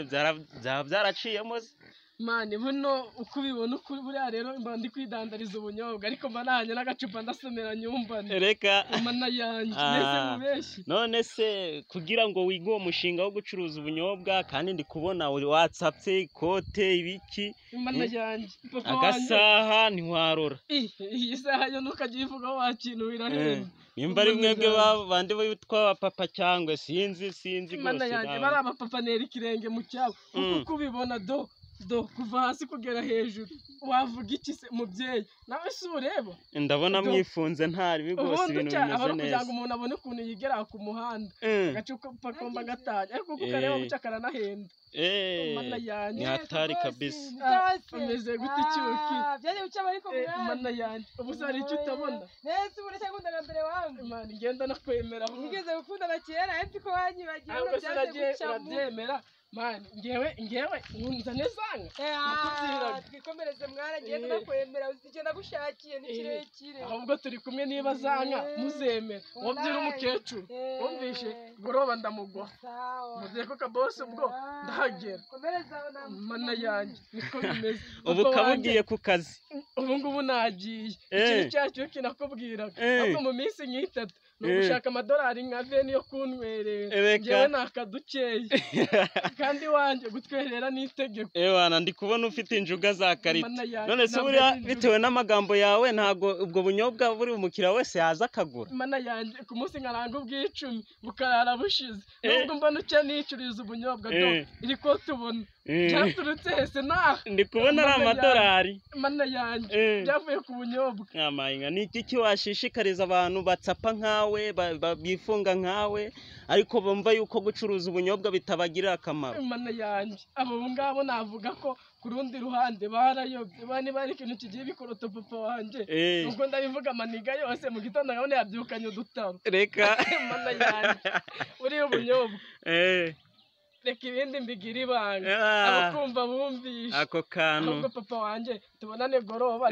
Byaba byaraciyemo se? Man, buno uko ubibona, uko buriya rero mba ndi kwidandariza ubunyobwa, ariko mba nahanye n'agacupa ndasomera nyumbane. Reka. Mana yanjye, mbese mubeshyi. None se kugira ngo wige uwo mushinga wo gucuruza ubunyobwa, kandi ndi kubona watsapse ikote ibiki? Mana yanjye, papa wanjye. Agasaha ntiwarora. Iyi saha yo ntukajya uyivugaho, wakintu irahenda. Nimba ari mwebwe bandi bitwa papa cyangwa sinzi Mana rwose. yanjye, bari abapapa nera ikirenge mu cyabo, kuko uko ubibona do do kuva hasi kugera hejuru, wavuga iki se mubyeyi? Nawe si ureba? Ndabona mwifunze ntari rwose. Ubundi Ibintu cya aba bimeze ari ukugira neza. ngo umuntu abone ukuntu yigera ku muhanda, agacupa komba gatanya, ariko kuko ukareba guca karanahenda. Mana yanjye. Ni hatari kabisa. Umeze gute, icyuki? Byaje gucamo ariko mwana. Mana yanjye, ubu se hari icyo utabona? Nese ubu uracyakundana mbere wangu? Imana igenda nakwemera. Nigeze gukundana kera, nzi ko wanyibagiwe. Ahubwo se byaje uragiye gucamo. Urabyemera man? Ngewe nzane zanga nakubwiraga. Twikomereze mwana, ngenda nakwemera, uzi icyo nagushakiye ni kirekire. Ahubwo turi kumwe, niba zanka muzemera wabyira umukecuru. Wumvishe goroba ndamugwa. Sawa. Mugiye ko kabosi ubwo ndahagera. Komereza aho Mana yanjye, niko bimeze. Ubu Papa ukaba wanjye, ugiye ku kazi? Ubu ngubu nagiye. Iki cyacu kinakubwiraga. Ahubwo mu minsi nk'itatu ni ugushaka amadolari nka veni yo kuntwerera. Reka. Ngewe ni akadukeya, kandi iwanjye gutwerera ni itegeko. Ewana, ndi kubona ufite injuga za karita. Mana yanjye, None se ntabwo buriya ari injuga. bitewe n'amagambo yawe, ntabwo ubwo bunyobwa buri umukiriya wese yaza akagura? Mana yanjye, ku munsi nkaranga ubw'icumi bukarara bushize. Nubwo mbona ucya nicuriza ubunyobwa do iri ko tubona byaturutse hese naha. Ndi kubona ari Mana yanjye. amadolari. Mana yanjye, byavuye ku bunyobwa. Amayinga, ni iki washishikariza abantu batsapa nkawe, bifunga nkawe, ariko bumva yuko gucuruza ubunyobwa bitabagirira akamaro? Mana yanjye, abo ngabo navuga ko ku rundi ruhande barayobye. Niba ari ikintu kigiye bikoroto, papa wanjye, ubwo ndabivuga amaniga yose mu gitondo nkabona yabyukanye udutabo. Reka. Mana yanjye, buriya ubunyobwa, reka ibindi mbigire ibanga. Abakumva bumvishe. Ako kantu. Ahubwo papa wanjye, tubonane goroba.